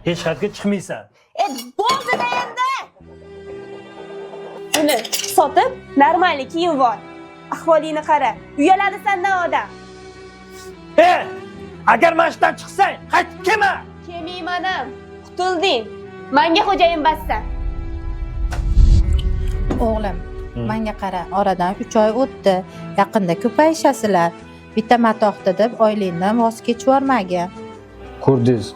Hech qayerga chiqmaysan. E, bo'ldi endi. Uni sotib, normal kiyim ol. Ahvolingni qara. Uyaladi sendan odam. E, agar mana shu yerdan chiqsang, qaytib kelma. Kelmayman ham. Qutulding. Menga xo'jayin bassan. O'g'lim, menga qara, oradan 3 oy o'tdi. Yaqinda ko'payishasizlar. Bitta matohda deb oilangdan voz kechib yubormagin. Ko'rdingiz,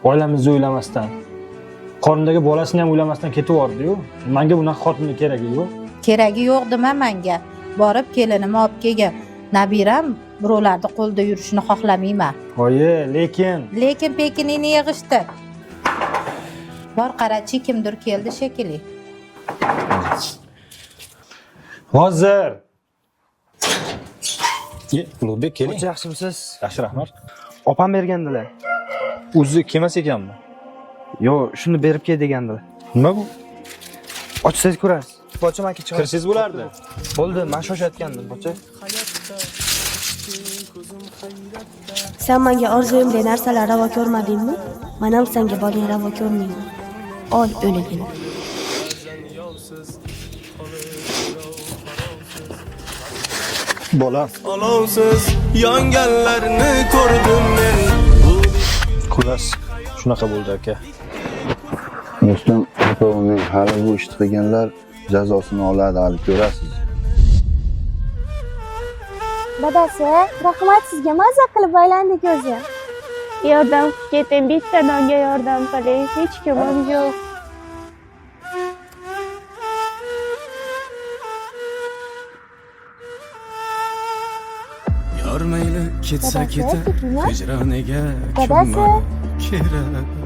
oilamizni o'ylamasdan, qornidagi bolasini ham o'ylamasdan ketib yubordi-yu. Menga bunaqa xotinni keragi yo'q. Keragi yo'q dema menga. Borib kelinimni olib kelgin. Nabiram birovlarni qo'lida yurishini xohlamayman. Oyi, lekin Lekin pekiningni yig'ishtir. Bor qarachi, kimdir keldi shekilli. Hozir. Ulug'bek keling. Pocha yaxshimisiz? Yaxshi, rahmat. Opam bergandilar. O'zi kelmas ekanmi? Yo'q, shuni berib kel degandilar. Nima bu? Ochsangiz ko'rasiz. Pocha men kechib. Kirsangiz bo'lardi. Bo'ldi, men shoshayotgandim, pocha. Sen menga orzuyimdek narsalar ravo ko'rmadingmi? Men ham senga boling ravo ko'rmayman. Ol o'ligini. Bola. Olovsiz yonganlarni ko'rdim men. Xullas, shunaqa bo'ldi aka. Do'stim, xafa bo'lmang, hali bu ishni qilganlar jazosini oladi, hali ko'rasiz. Dadasi, rahmat sizga, maza qilib aylandik o'zi. Yordam qilib keting, bitta nonga yordam qiling. Hech kimim yo'q. Yor mayli ketsa Dadasi, ketar, ketdingmi? hijroniga Dadasi. ko'nma kerak.